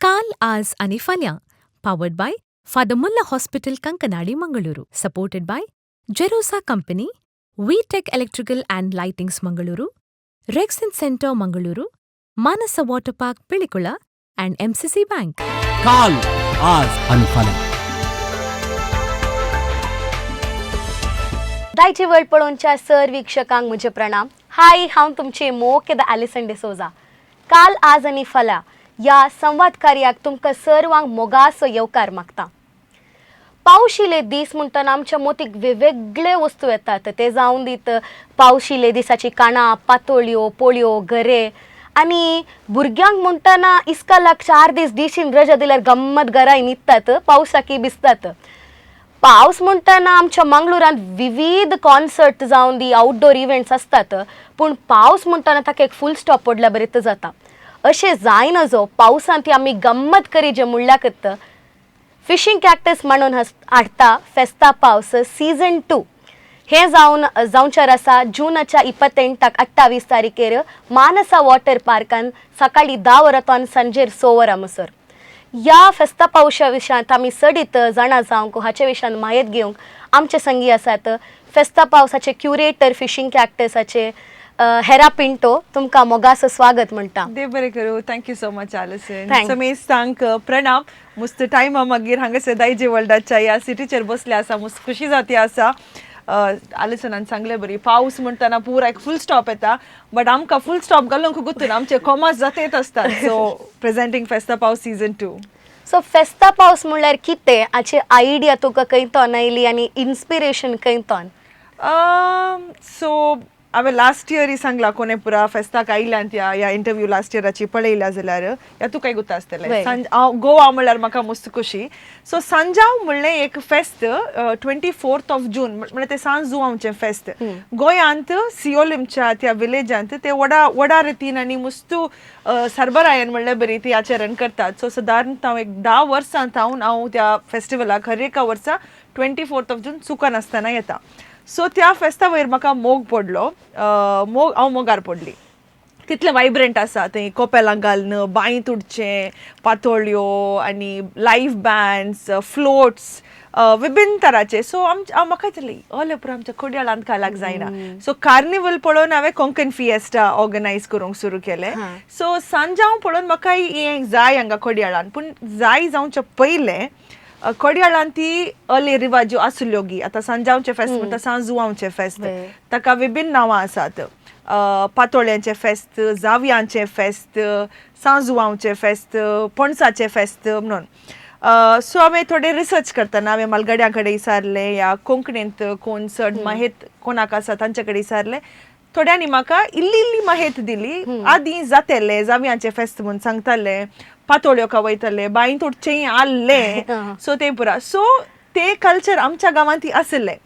काल, आज आनी फाल्यां. Powered by Father Muller Hospital, Kankanady, Mangaluru. Supported by Jerosa Company, V Tech Electrical and Lightings, Mangaluru, Rexin Centre, Mangaluru, Manasa Water Park, Pilikula and MCC Bank. काल, आज आणि फाल्यां. दायची world पळोवच्या sir वीक्षकांक म्हजे प्रणाम. हाय, हांव तुमचे मोकेद ॲलिसन डिसोजा. काल, आज आनी फाल्यां ह्या संवाद कार्याक तुमकां सर्वांक मोगासो येवकार मागता. पावशिले दीस म्हणटना आमच्या मोतीक वेगवेगळे वस्तू येतात. ते जावन दीत पावशिले दिसाची काणां, पातोळ्यो, पोळयो, गरे. आनी भुरग्यांक म्हणटना इस्कालाक 4 दीस दिशीन रजा दिल्यार गम्मत घराय न्हिदतात, पावसाकी भिजतात. पावस म्हणटना आमच्या मंगळुरांत विविध कॉन्सर्ट जावन दी, आउटडोर इव्हेंट्स आसतात. पूण पावस म्हणटना ताका एक फूल स्टॉप पडल्या बरें जाता. अशें जायना जो पावसांत ती आमी गम्मत करी जे म्हणल्याकत फिशींग कॅक्टस म्हणून हाडटा फेस्ता पावस सीझन 2. हें जावन जावचेर आसा जुनाच्या 28, 28 तारखेर मानसा वॉटर पार्कान सकाळी 10 वरां सांजेर 6 वरां मसर. ह्या फेस्ता पावसा विशयांत आमी चडीत जाणा जावंक, हाचे विशयान म्हायत घेवंक आमचे संगी आसात फेस्ता पावसाचे क्युरेटर, फिशींग कॅक्टसाचे हेरा पिंटो. तुमकां मोगासो स्वागत म्हणटा. देव बरें करूं. Thank you so much, Alison. Thanks. समेस्तांक प्रणाम. मुस्त टायमा मागीर हांगासर दायजे वर्ल्डाच्या ह्या सिटीचेर बसले आसा. मुस्त खुशी जाती आसा. आलिसनान सांगले बरी, पावस म्हणटना पुरा एक फुल स्टॉप येता, बट आमकां फुल स्टॉप घालूंक गुतून आमचे कॉमर्स जातेत आसतात. सो प्रेझेंटींग फेस्ता पावस सीझन 2. सो फेस्ता पावस म्हणल्यार कितें? हाची आयडिया तुका खंय तोन आयली आनी इन्स्पिरेशन खंय तोन? सो हांवें लास्ट इयरय सांगला, कोणे पुरा फेस्ताक आयल्यान त्या ह्या इंटरव्यू लास्ट इयराची पळयल्या जाल्यार या तुकाय गुत्ता आसतलें. हांव गोवा म्हणल्यार म्हाका मस्त खुशी. सो सांजाव म्हणलें एक फेस्त, 24th of June, म्हणल्यार ते सांज जुवांचें फेस्त. गोंयांत सियोलिमच्या त्या विलेजांत ते व्हडा व्हडा रितीन आनी मुस्तू सरबरायन म्हणल्यार बरी ती आचरण करतात. सो सादारण हांव एक 10 वर्सां थावन हांव त्या फेस्टिवलाक हर एका वर्सा 24th of June चुकनासतना येता. सो त्या फेस्ता वयर म्हाका मोग पडलो, मोग, हांव मोगार पडली. तितलें वायब्रंट आसा थंय, कोपेलां घालून बांयत उडचें, पातोळ्यो आनी लायव्ह बँड्स, फ्लोट्स विभिन्न तराचे. सो हांव म्हाका दिसलें, ओले पुरो आमच्या कोडयाळांत कालाक जायना. सो कार्निवल पळोवन हांवें कोंकण फिएस्टा ऑर्गनायज करूंक सुरू केलें. सो सांजांव पळोवन म्हाका हें जाय हांगा कोडयाळान. पूण जाय जावच्या पयलें कोडयाळान ती अले रिवाज्यो आसल्यो गी? आतां सांजांवचें फेस्त म्हणटा, सांजुवांचें फेस्त, ताका विभिन्न नांवां आसात. पातोळ्यांचें फेस्त, जावयांचें फेस्त, सांजुवांचें फेस्त, पणसाचें फेस्त म्हणून. सो हांवें थोडे रिसर्च करतना हांवें मालगड्यां कडेन विचारलें या कोंकणींत कोण चड माहेत कोणाक आसा तांचे कडेन विचारलें. थोड्यांनी म्हाका इल्ली इल्ली माहेत दिली. आदीं जातेलें जावयांचें फेस्त म्हूण सांगताले, पातोळ्यो वयताले, बांयत उडचें आसलें. सो तें पुरा, सो ते कल्चर आमच्या गांवांत ती आसलें.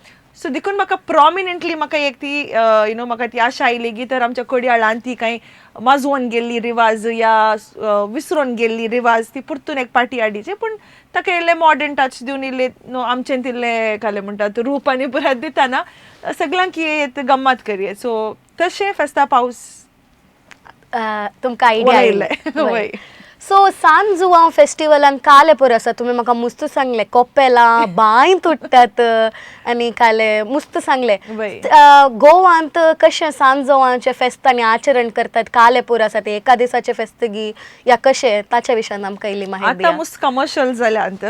सो देखून म्हाका प्रॉमिनंटली म्हाका एक ती you know म्हाका ती आशा आयली की तर आमच्या कोडयाळान ती कांय माजोवन गेल्ली रिवाज या विसरून गेल्ली रिवाज ती परतून एक पार्टी हाडीची, पूण ताका इल्लें मॉडर्न टच दिवन, इल्लें न्हू आमचें तिल्लें कालें म्हणटात रूप आनी पुरात दितना सगळ्यांक ही गम्मत करये. सो तशें फेस्ता पावस तुमकां आयडिया. वळयलें. वय. सो सान जुवांव फेस्टिवलान काले पुरो आसा. तुमी म्हाका मुस्त सांगलें, कोपेलां बांय तुट्टात आनी काले मुस्त सांगलें. गोवांत कशें सान जुवांचें फेस्त आनी आचरण करतात? काले पुरो आसा ते एका दिसाचें फेस्त गी या कशें? ताच्या विशयान आमकां इल्ली माहिती आतां दिया. मुस्त कमर्शियल जाल्यांत.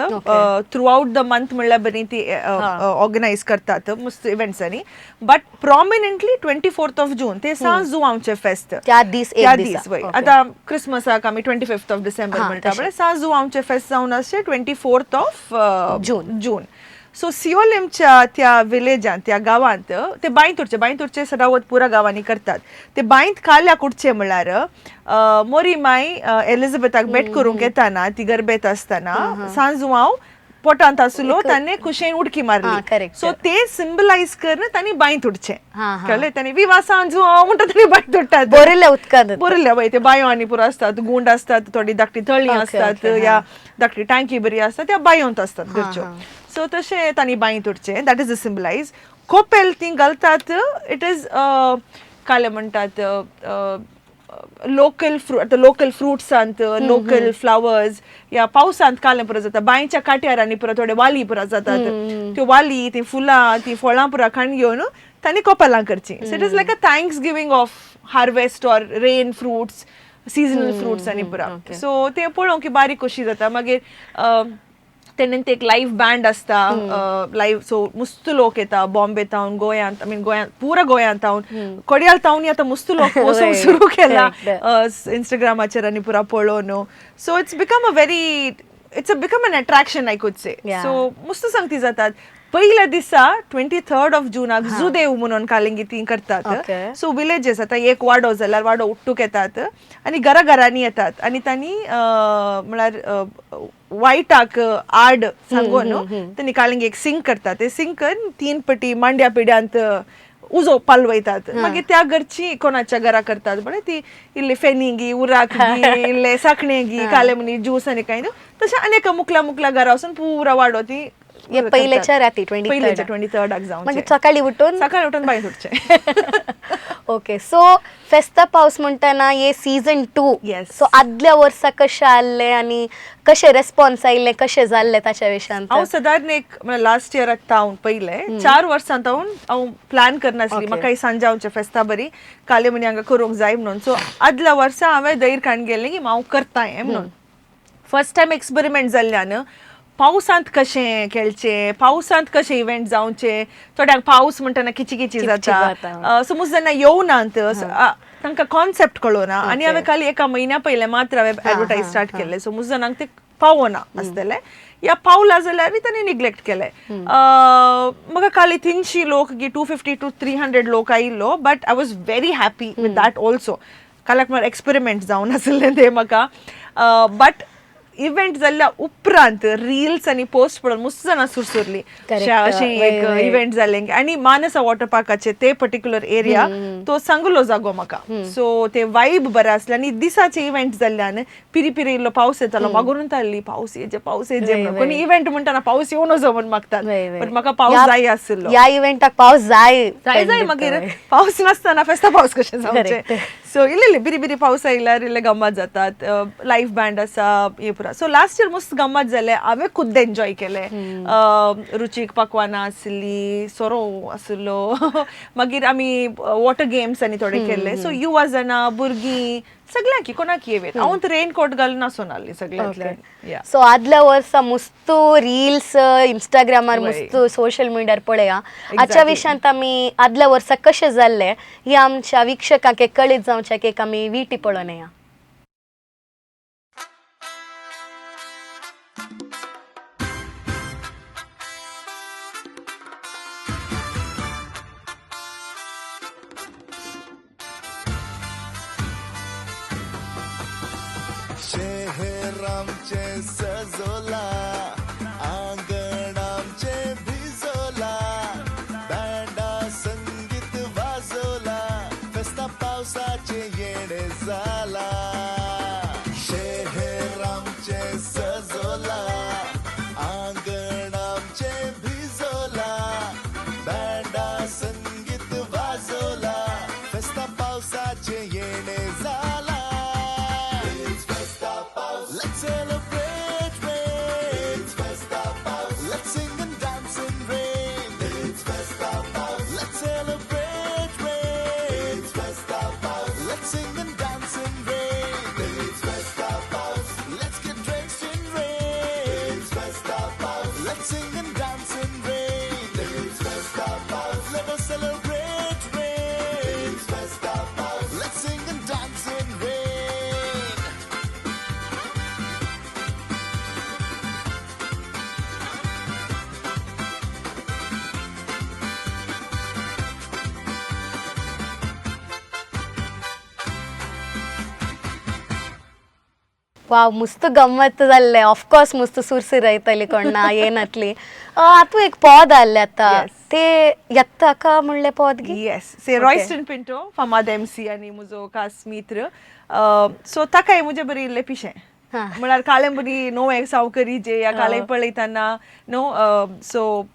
थ्रू आउट the month म्हणल्यार बरी ती ऑर्गनायज करतात मुस्त इव्हेंट्सांनी, but prominently 24th of June ते सांज जुवांचें फेस्त. त्या दीस एक त्या दिसा. दीस, वय. आतां क्रिसमसाक आमी 25th of December म्हणटा, म्हळ्यार सांज जुवांचें फेस्त जावन आसचें 24th of June. June. So सियोलिमच्या त्या विलेजांत, त्या गांवांत ते बांयत उरचे, बांयत उरचे सदावत पुरा गांवांनी करतात. ते बांयत काल्याक उठचे म्हणल्यार मोरी माय एलिझाबेथाक भेट करूंक येताना, ती गर्भेत आसतना सांजुवांव पोटांत आसलो, ताणें कुशेन उडकी मारली. सो ते सिंबलायज करून तांणी बांयत उडचें. हा, हा. कळ्ळें? तांणी विवा सांजुवांव म्हणटा तांणी बांयत उडटात. बोरिल्ल्या उदकांत. बोरिल्ल्या, वय. ते बांयो आनी पुरो आसतात, गुंड असतात, थोडी धाकटी तळी असतात या धाकटी टांकी बरी आसतात, त्या बांयोंत असतात घरच्यो. सो तशें तांणी बांयत उडचें, that is a symbolize. Coppell ती घालतात, it is काले म्हणटात. लोकल आतां लोकल फ्रुट्सांत, लोकल फ्लावर्स या पावसांत कालें पुरो जाता, बांयच्या काट्यार आनी पुरो थोडे वाली पुरो जातात, त्यो वाली, ती फुलां, ती फळां पुरा खाण घेवन तांणी कोपेलां करची. So it is like a thanksgiving of harvest or rain fruits, seasonal fruits आनी पुरा. सो ते पळोवंक की बारीक कशी जाता. मागीर तेन्ना ते एक लायव्ह बँड आसता, लायव्ह. सो मुस्त लोक येता बॉम्बे तावन, गोंयांत, I mean गोंयांत, पुरा गोंयांत तावन, कोडियाल तावन आतां मुस्त लोक वचूंक सुरू केला इंस्टाग्रामाचेर आनी पुरा पळोवन. So it's a become an attraction, I could say. So मुस्त संगती जातात. पयल्या दिसा 23rd of जुनाक जुदेव म्हणून कालिंगी ती करतात. सो विलेजीस, आतां एक वाडो जाल्यार वाडो उट्टूक येतात आनी घरा घरांनी येतात आनी तांणी म्हळ्यार वायटाक आड सांगून तांणी कालिंगी एक सिंग करतात. ते सिंग करून तीन पटी मांड्या पिड्यांत उजो पालवयतात. मागीर त्या घरची कोणाच्या घरा करतात पळय ती इल्ली फेनी गी, उराक गी, इल्ले साकणे गी, काले मुनी ज्यूस आनी कांय तशें अनेक मुकल्या मुकल्या घरा वचून पुरा वाडो ती. हे पयलेच्या राती 23rd? पयलेच्या 23rd जावन. मागीर सकाळी उठून? सकाळी उठून बांय सुटचें. ओके, सो फेस्ता पावस म्हणटना हे सीझन 2. सो आदल्या वर्सा कशें आसलें आनी कशें रेस्पॉन्स आयिल्लें, कशें जाल्लें ताच्या विशयांत? हांव सदांच एक लास्ट इयराक तावन पयले 4 वर्सां तावन हांव प्लॅन करनासली. म्हाका सांजावचें फेस्ता बरी काले म्हणी हांगा करूंक जाय म्हणून. सो आदल्या वर्सा हांवें धैर्य काडून गेलें की हांव करता हें म्हणून. फर्स्ट टायम एक्सपेरिमेंट जाल्ल्यान पावसांत कशें खेळचें, पावसांत कशें इव्हेंट जावचें, थोड्यांक पावस म्हणटना किची किची जाता. समज जेन्ना येवनात तांकां कॉन्सेप्ट कळना. आनी हांवें खाली एका म्हयन्या पयलें मात्र हांवें एडवर्टायज स्टार्ट केल्लें. सो मुज जाणांक ते पावना आसतलें या पावला जाल्यार तांणी निग्लेक्ट केलें. म्हाका खाली 300 लोक गी, 250 टू 300 लोक आयिल्लो, but I was very happy with that also. काल्याक म्हळ्यार एक्सपेरिमेंट जावन आसलें तें म्हाका. बट इव्हेंट जाल्ल्या उपरांत रिल्स आनी पोस्ट पळोवन मस्त जाणां सुरसुरली, अशें एक इव्हेंट जालें. आनी मानसा वॉटर पार्काचे ते पर्टिक्युलर एरिया तो सांगलो जागो म्हाका. सो ते वायब बरें आसले आनी दिसाचे इव्हेंट जाल्ल्यान पिरी पिरी इल्लो पावस येतालो. मागून ताल्ली पावस येजे, पावस येजे. कोणी इव्हेंट म्हणटाना पावस येवन वचो म्हूण मागतात, बट म्हाका पावस जाय आशिल्लो. ह्या इव्हेंटाक पावस जाय. जाय जाय. मागीर पावस नासतना फेस्ता पावस कशें जावचें? सो इल्ले इल्ले बिरी बिरी पावस आयल्यार इल्ले गम्मत जातात. लायव्ह बँड आसा, हे पुरा. सो लास्ट इयर मस्त गम्मत जालें. हांवें खुद्द एन्जॉय केलें. रुचीक पकवानां आसली, सोरो आसलो, मागीर आमी वॉटर गेम्स आनी थोडे केल्ले. सो युवा जाणां, भुरगीं, सगळ्यांक कोणाक येवेत. हांव रेनकोट घालून नासून आसली सगळ्यांतल्यान. सो आदल्या वर्सा मुस्तू रील्स इंस्टाग्रामार, मुस्तू सोशल मिडियार पळया. आजच्या विशयांत आमी आदल्या वर्सा कशें जाल्लें हे आमच्या वीक्षकांक एक कळीत जावचें की एक आमी विटी पळोवन या. शहर आमचे सजोला, आंगण आमचे भिजोला, बँडा संगीत वाजोला, फेस्ता पावसाचे येणे जाला. शहर आमचे सजोला, आंगण आमचे भिजोला, बँडा संगीत वाजोला, फेस्ता पावसाचे येणे जाला. Let's celebrate rain. It's Festa Paus. Let's sing and dance in rain. It's Festa Paus. Let's celebrate rain. It's Festa Paus. Let's sing and dance in rain. It's Festa Paus. Let's get drenched in rain. It's Festa Paus. Let's sing and dance in rain. It's Festa Paus. Let us celebrate rain. It's Festa Paus. Let's sing and dance in rain. वाव, मुस्त गम्मत जाल्लें. Of course मुस्त सुरसुरयतली कोण्णा येनातली. आतू एक पद आसलें आतां. ते येत्ता म्हणलें पद गी? येस, से रॉयस्टन पिंटो, फामाद एमसी आनी म्हजो खास मित्र. सो ताकाय म्हजे बरी इल्लें पिशें. म्हळ्यार कालें बरी न्हू एक सावकरी जे या कालें पळयतना न्हू. सो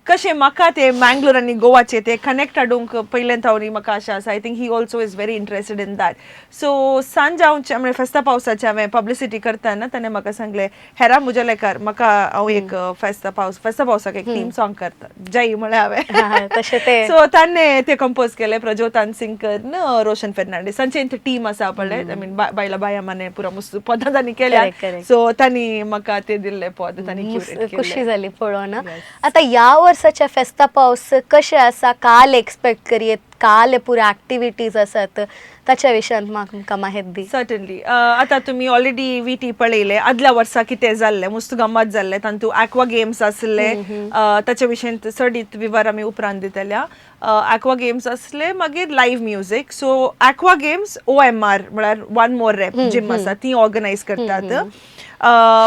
कशें म्हाका ते मँगलोर आनी गोवाचे ते कनेक्ट हाडूंक पयल्यान थावन म्हाका आशा आसा. I think he also is very interested in that. So सांज हांव म्हळ्यार फेस्ता पावसाचे हांवें पब्लिसिटी करतना ताणें म्हाका सांगलें, हेरा म्हज्या लेखार म्हाका हांव एक फेस्ता पावसाक एक थीम सॉंग करता जय म्हळें हांवें. तशें ते सो ताणें ते कंपोज केले, प्रज्योत आनसिंगकर, रोशन फेर्नांडीस, तांचे टीम आसा पळय, I mean बायला बाया माने पुरा मस्त पदां तांणी केल्या. सो तांणी म्हाका ते दिल्ले पद तांणी. खुशी जाली पळोवन. आतां ह्या वर्साच्या फेस्ता पावस कशें आसा, काल एक्सपेक्ट करयेत, काल पुरा ऍक्टिव्हिटीज आसात, ताच्या विशयांत म्हाका माहिती दी. सर्टनली. आतां तुमी ऑलरेडी व्हीटी पळयले आदल्या वर्सा कितें जाल्लें, मस्त गम्मत जाल्लें. तातूंत एक्वा गेम्स आसले, ताच्या विशयांत चडीत विवर आमी उपरांत दितल्या. एक्वा गेम्स आसले, मागीर live music. So aqua games OMR म्हळ्यार वन मोर रेप जिम आसा ती ऑर्गनायज करतात.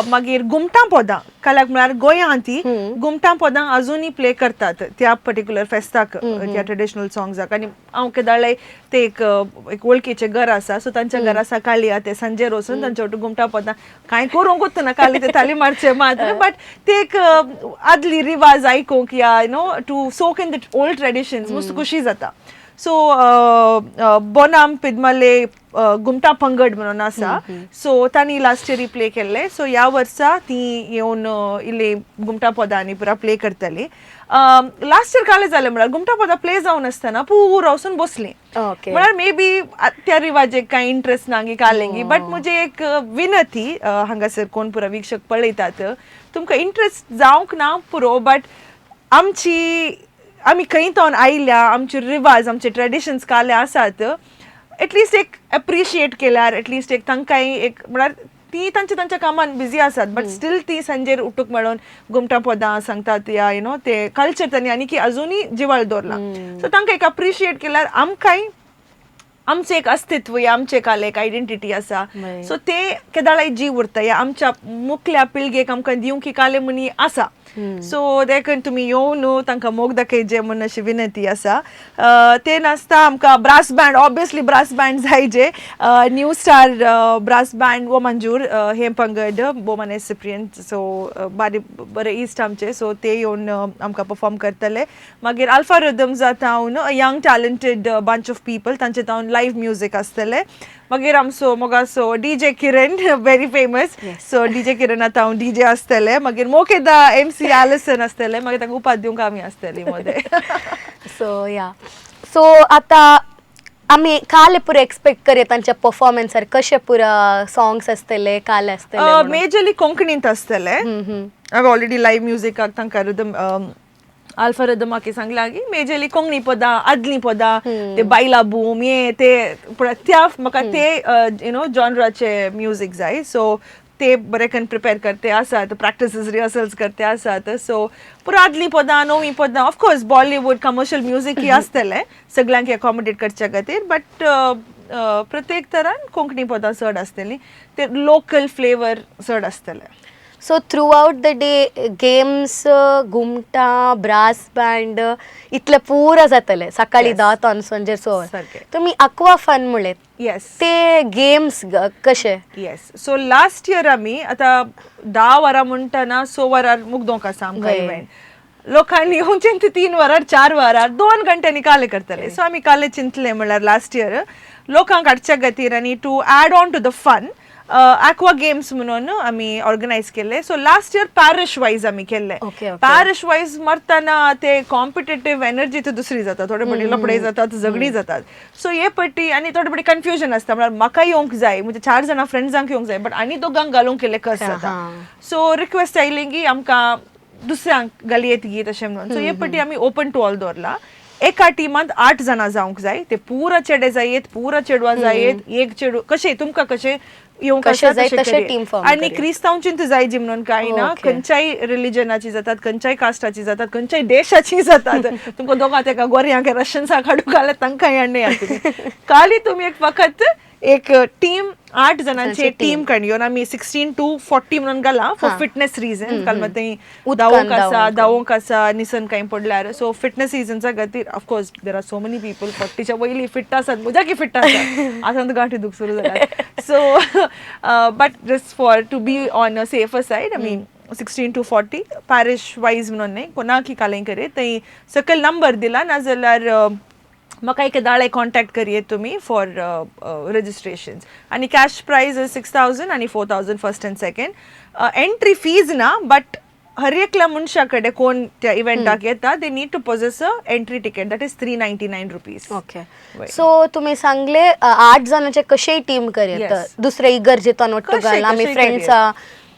मागीर गुमटां पदां काल्याक म्हळ्यार गोंयांत ती गुमटां पदां अजुनूय प्ले करतात त्या पर्टिक्युलर फेस्ताक, त्या ट्रेडिशनल सॉंग्साक. आनी हांव केदाळाय ते एक एक वळखीचें घर आसा, सो तांच्या घरा सकाळी ते सांजेर वचून तांच्या वटेन गुमटां पदां कांय करूंक ना, खाली ते ताली मारचे मात्र, बट ते एक आदली रिवाज आयकूंक या to soak in the old traditions मस्त खुशी जाता. सो बोनाम पिदमले गुमटा पंगड म्हणून आसा, सो तांणी लास्ट इयर प्ले केल्ले. सो ह्या वर्सा ती येवन इल्ली गुमटा पदांनी पुरा प्ले करतली. लास्ट इयर काले जालें म्हळ्यार गुमटा पदां प्ले जावन आसतना पुरा वचून बसली. म्हळ्यार मे बी त्या रिवाजेक कांय इंट्रस्ट ना गी कालेंगी. बट म्हजी एक विनती, हांगासर कोण पुरा वीक्षक पळयतात, तुमकां इंट्रस्ट जावंक ना पुरो, बट आमची आमी खंय थावन आयल्या, आमचे रिवाज, आमचे ट्रेडिशन्स काले आसात, एटलिस्ट एक एप्रिशिएट केल्यार, एटलिस्ट एक तांकांय एक म्हळ्यार ती तांच्या तांच्या कामान बिजी आसात, बट स्टील ती सांजेर उठूक मेळोन गुमटां पदां सांगतात या you know ते कल्चर तांणी आनी की अजुनूय जिवाळ दवरला. सो तांकां एक अप्रिशिएट केल्यार आमकांय आमचें एक अस्तित्व या आमचें काल एक आयडेंटिटी आसा, सो ते केदाळाय जीव उरता या आमच्या मुखल्या पिळगेक आमकां दिवंक ही काले म्हणी आसा. सो देखून तुमी येवन न्हू तांकां मोग दाखयचे म्हूण अशी विनंती आसा. ते नासता आमकां brass band, obviously brass band जायजे. न्यू स्टार ब्रास बँड वो मंजूर हे पंगड बोमाने सिप्रियन, सो बारी बरे इश्ट आमचे, सो ते येवन आमकां परफॉर्म करतले. मागीर अल्फा रिदम्स जाता, young talented bunch of people, तांचे तावन लायव्ह म्युजीक आसतलें. मागीर आमचो मोगासो DJ किरण, व्हेरी फेमस, सो डीजे किरण आतां हांव डीजे आसतले. मागीर मोकेदा एमसी आलिसन आसतले. मागीर तांकां उपाद दिवंक आमी आसतली मदें. सो या, सो आतां आमी काल पुरा एक्सपेक्ट करया तांच्या परफॉर्मन्सार, कशे पुरा सॉंग्स आसतले, काल आसतले म्हणून? मेजरली कोंकणींत आसतले. हांवें ऑलरेडी लायव्ह म्युजिकाक तांकां रिदम आल्फा रिदमाक सांगलां की मेजरली कोंकणी पदां, आदलीं पदां, ते बायला बूम हे ते पूण त्या म्हाका ते you know जॉनराचे म्युजीक जाय. सो ते बरे करून प्रिपेर करते आसात, प्रॅक्टिसीस रिहर्सल्स करते आसात. सो पुरा आदलीं पदां, नवीं पदां, ऑफकोर्स बॉलिवूड कमर्शियल म्युजीकय आसतलें सगळ्यांक एकोमोडेट करच्या खातीर, बट प्रत्येक तरान कोंकणी पदां चड आसतलीं, ते लोकल फ्लेवर चड आसतले. So throughout the day games, घुमटां, brass band, इतले पुरा जातले सकाळी 10 तावन सांजेर 6. सारकें. तुमी अक्वा फन म्हळें, ते गेम्स कशे? येस, सो लास्ट इयर आमी आतां 10 वरां म्हणटना 6 वरार मुगदोंक आसा आमकां इव्हेंट, लोकांनी येवचें ते 3 वरार, 4 वरार, 2 घंट्यांनी काले करतले. सो आमी काले चिंतले म्हणल्यार लास्ट इयर लोकांक हाडच्या खातीर आनी to add on to the fun, aqua games म्हणून आमी ऑर्गनायज केल्ले. So last year parish wise आमी केल्ले. पॅरिश वायज मरतना ते कॉम्पिटेटीव एनर्जी ती दुसरी जाता, थोडे पटी लपडे जातात, झगडी जातात. सो हे पट्टी आनी थोडे पटी कन्फ्युजन आसता, म्हळ्यार म्हाका येवंक जाय, म्हणजे चार जाणां फ्रेंड्सांक येवंक जाय, बट आनी दोगांक घालूंक केल्ले कस जाता. सो रिक्वेस्ट आयली की आमकां दुसऱ्यांक घालयेत गी तशें म्हणून. सो हे पटी आमी ओपन टू ऑल दवरला. एका टिमांत 8 जाणां जावंक जाय, ते पुरा चेडे जायत, पुरा चेडवां जायत, एक चेडूं कशें तुमकां कशें येवंक कशें आसा जाय तशें तशें करया. team form आनी करया. क्रिस्तांवचीं जाय जी म्हणून कांय ना. खंयच्याय रिलिजनाची जातात, खंयच्याय कास्टाची जातात, खंयच्याय देशाची जातात. तुमकां दोगां तेका गोरयांक रशियन्साक हाडूंक घाल्यार तांकां हाडणे. काली तुमी एक फकत एक टीम 8 जाणांची जाणांची टीम काडली येवन आमी 16 टू 40 म्हणून घाला फॉर फिटनेस रिजन. काल मात उदकान धांवंक आसा, धांवंक. धांवंक आसा, निसन कांय पडल्यार, सो फिटनेस रिजन्सा खातीर. Of course there are so many people 40च्या वयली फिट आसात, म्हज्या फिट आसात, आतां गांठी दुख सुरू जाल्या. So but just for to be on a safer side आमी 16 to 40 parish wise म्हणून न्ही, कोणाकी कालें करी थंय सकयल नंबर दिला, नाजाल्यार म्हाका एक दाळे कॉन्टॅक्ट करयेत तुमी फॉर रजिस्ट्रेशन्स. आनी कॅश प्रायज is 6,000 आनी 4,000 first and second. Entry fees ना, बट हर एकल्या मनशा कडेन कोण त्या इव्हेंटाक येता, they need to possess a entry ticket, that is ₹399. Okay, so तुम्ही सांगले आठ जणांचे कशेय टीम करूया. Yes. दुसरे इगर्जेतून ಒಟ್ಟು कशेय, आमी कशेय. फ्रेंड्सा,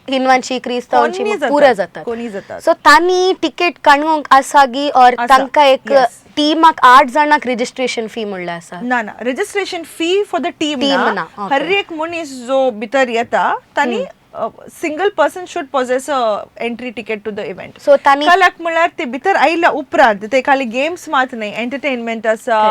हिनवांची, क्रिस्तांवांची. कोणी जातात, पुरा जातात. कोणी जातात. सो तांणी तिकेट काडूंक आसा गी ऑर आसा, तांकां एक yes. टीमाक आठ जाणांक रजिस्ट्रेशन फी म्हणल्यार आसा? ना ना, registration fee for the team Team ना. ना, okay. हर एक मनीस जो भितर येता तांणी, single person should possess a entry ticket to the event. So तांणी कलाक म्हळ्यार ते भितर आयल्या उपरांत ते खाली गेम्स मात न्ही, एंटरटेनमेंट आसा,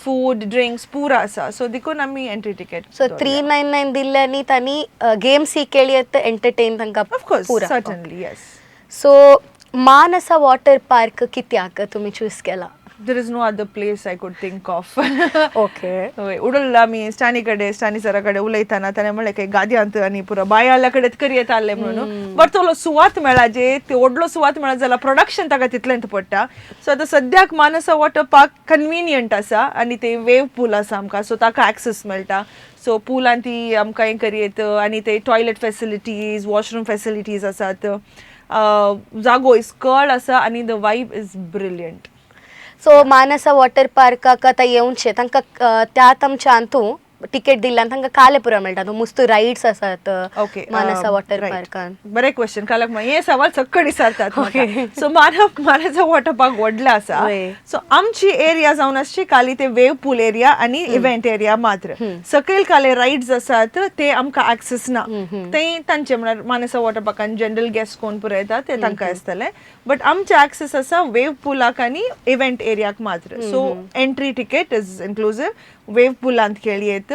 फूड, ड्रिंक्स पुरा आसा. सो देखून आमी एंट्री तिकेट. सो 399 दिल्ल्यांनी तांणी गेम्स ही खेळयत, एंटरटेन तांकां ऑफकोर्स. पुरा. Certainly, yes. सो मानसा वॉटर पार्क कित्याक तुमी चूज केला? There is no other place I could think of. हय, उडल आमी स्टॅनी कडेन, स्टॅनी सरा कडेन उलयतना ताणें म्हणलें काय गादयांत आनी पुरो बायाल्या कडेन करयेत आहले म्हणून, बट तोलो सुवात मेळा जे ते व्हडलो सुवात मेळत जाल्यार प्रोडक्शन ताका तितलेंच पडटा. सो आतां सद्याक मानसा वॉटर पार्क कन्विनियंट आसा आनी ते वेव पूल आसा आमकां, सो ताका एक्सेस मेळटा. सो पुलान ती आमकां हें करयेत आनी ते टॉयलेट फॅसिलिटीज, वॉशरूम फॅसिलिटीज आसात. जागो इस्कळ आसा आनी the vibe is brilliant. So Manasa water पार्काक आतां येवचें तांकां त्यात आमच्या अंतू तिकेट दिल्यान तांकां काले पुरो मेळटा? मुस्तू रायड्स आसात ओके मानसा वॉटर पार्कान? बरें क्वेश्चन. कालक हे सवाल सक्कड विचारतात. सो मानसा वॉटर पार्क व्हडलो आसा. सो आमची एरिया जावन आसची खाली ते वेव पूल एरिया आनी इव्हेंट एरिया मात्र. सकयल काले रायड्स आसात ते आमकां एक्सेस ना. ते तांचे म्हळ्यार मानसा वॉटर पार्कान जनरल गेस्ट कोण पुरयता ते तांकां आसतले, बट आमचे एक्सेस आसा वेव पुलाक आनी इव्हेंट एरियाक मात्र. So entry ticket is inclusive wave पुलांत खेळयेत